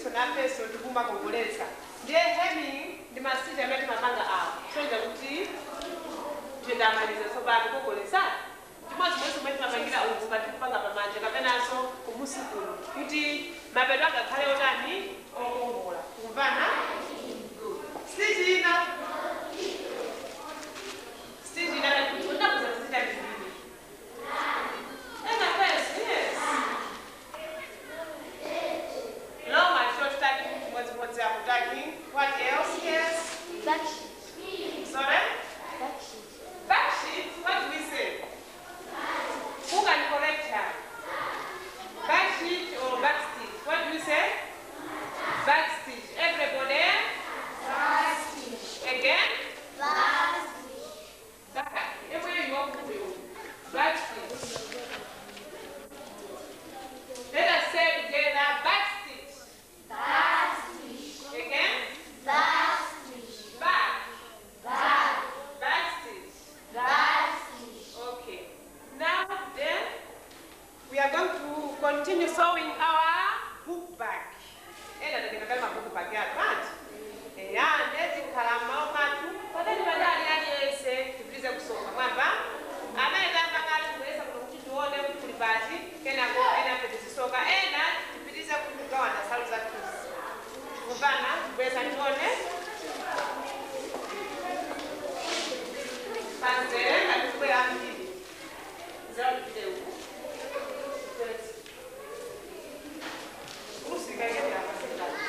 kuti nafenso tikumakongoletsa. Ndiye hemming ndi ma stitch amene timapanga awo soiza kuti tindamaliza tsopano kukongoletsa. Chimodzimodzi momwe timapangira uku patikupanga pamanja kapenanso kumusi kuno kuti mapeto agakhale otani, okongola. Kumvana? Good. Stitch ina, stitch ina unakuza kuzita vizuri. Ena first, yes. Long and short tucking, chimodzimodzi apo tucking. What else? Yes. Back sheet. Sorry? Back sheet. Back sheet, what do we say? Who can correct her? Back sheet or back stitch? What do you say? Back stitch. Everybody? Back stitch. Again? Back stitch. Back. Everywhere you walk to. Back stitch. Let us say together, back stitch. Back stitch. Again? Back stitch. Back. Back. Back stitch. Back stitch. Okay. Now then, we are going to continue sewing our book bag. Ena ndikakali ma book bag yathu anti. Eya, ndezikhala m'mawu mwathu, patali patali aliyense tipitize kusoka mwamva. Amene tamba kale kubweresa kuno kuti tione kuti kuli pati, kenako ena afe tizisoka, ena tipitize kugawana nsalu zathuzi. Kumvana, kubweresa tione. Panzere ngati kubwera ambiri. Nzera tipite uku. Usika iketera pasendali.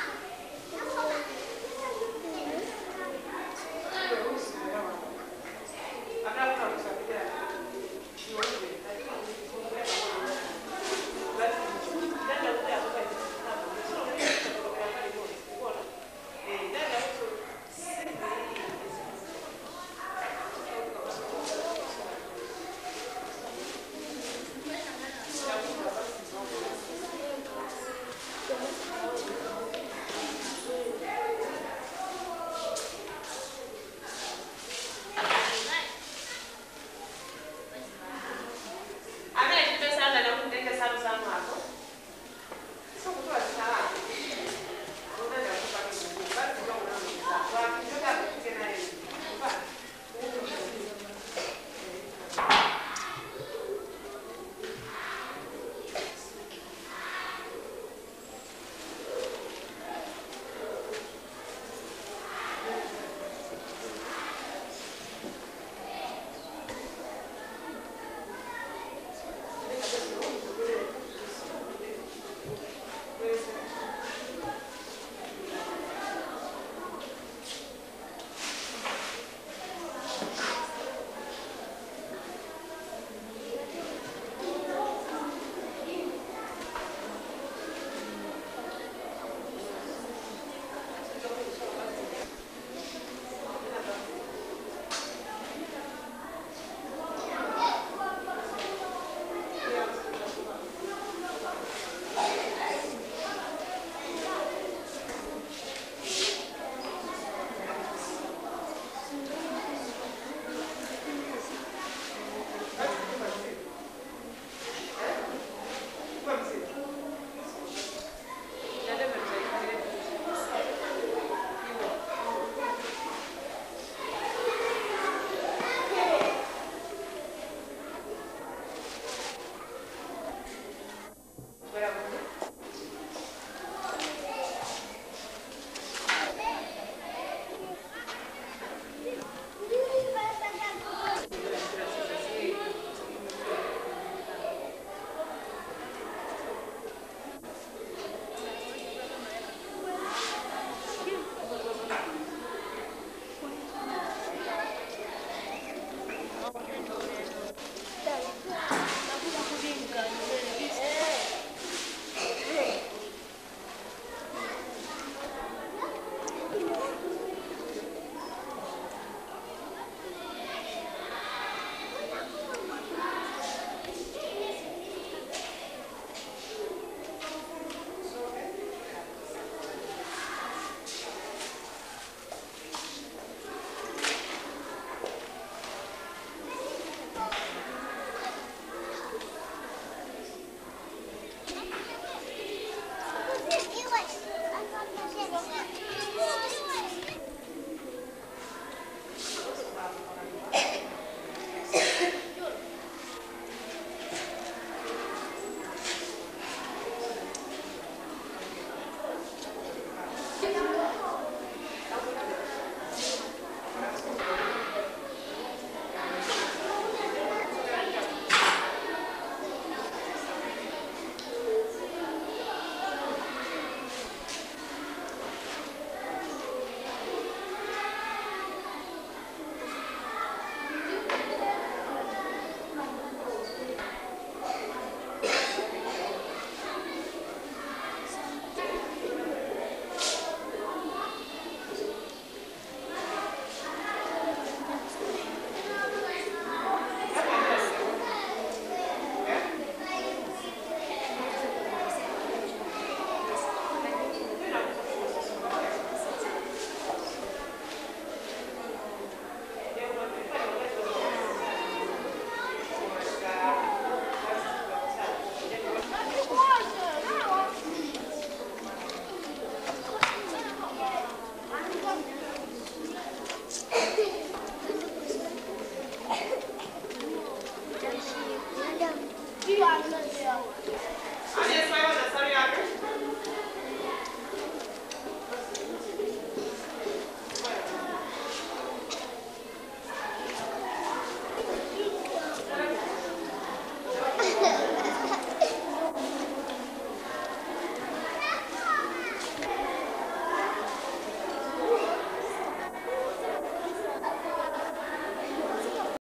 Aliyense waiona nsalu.